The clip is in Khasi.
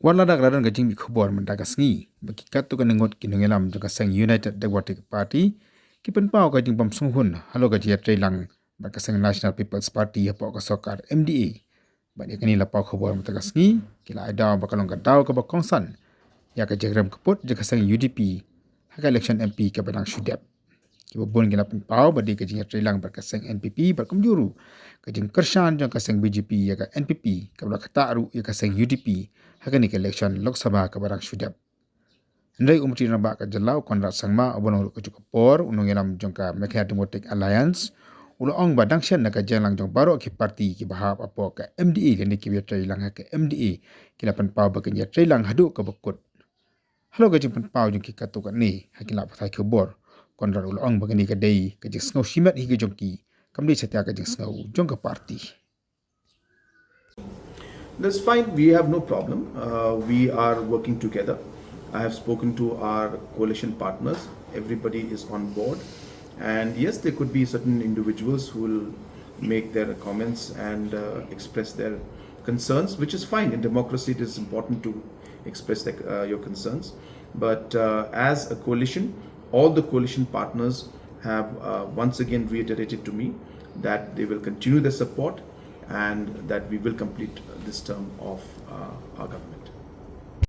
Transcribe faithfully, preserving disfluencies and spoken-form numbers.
Wat la da ka la don ka jingmih khubor mynta ka sngi ba ki katto katne ngut ki nongïalam jong ka seng United Democratic Party ki pynpaw ka jingbym sngewhun halor ka jingïatreilang bad ka seng National People's Party hapoh ka sorkar M D A. Bad ïa kane la paw khubor mynta ka sngi ki la ai daw ba ka long ka daw kaba kongsan ïa ka jingrem kput jong ka seng U D P ha ka election M P kaba dang shu dep. Kiba bun ki la pynpaw ba dei ka jingïatreilang bad ka seng N P P bad kumjuh ruh ka jingkyrshan jong ka seng B J P ïa ka N P P kaba la ktah ruh ïa ka seng U D P ha kane ka election Lok Sabha kaba dang shu dep. Hynrei u Myntri Rangbah ka jylla u Conrad Sangma uba long ruh ka juh ka por u nongïalam jong ka Meghalaya Democratic Alliance u la ong ba dang shen na ka jingïalang jong baroh ki party kiba hap hapoh ka M D A lane kiba ïatreilang ha ka M D A ki la pynpaw ba kin ïatreilang haduh kaba kut. Halor ka jingpynpaw jong ki katto katne ha ki lad pathai khubor, Conrad u la ong ba kane ka dei ka jingsngew shimet hi ka jong ki, kam dei satia ka jingsngew jong ka party. That's fine. We have no problem. Uh, we are working together. I have spoken to our coalition partners. Everybody is on board. And yes, there could be certain individuals who will make their comments and uh, express their concerns, which is fine. In democracy, it is important to express their, uh, your concerns. But uh, as a coalition, all the coalition partners have uh, once again reiterated to me that they will continue their support and that we will complete this term of uh, our government.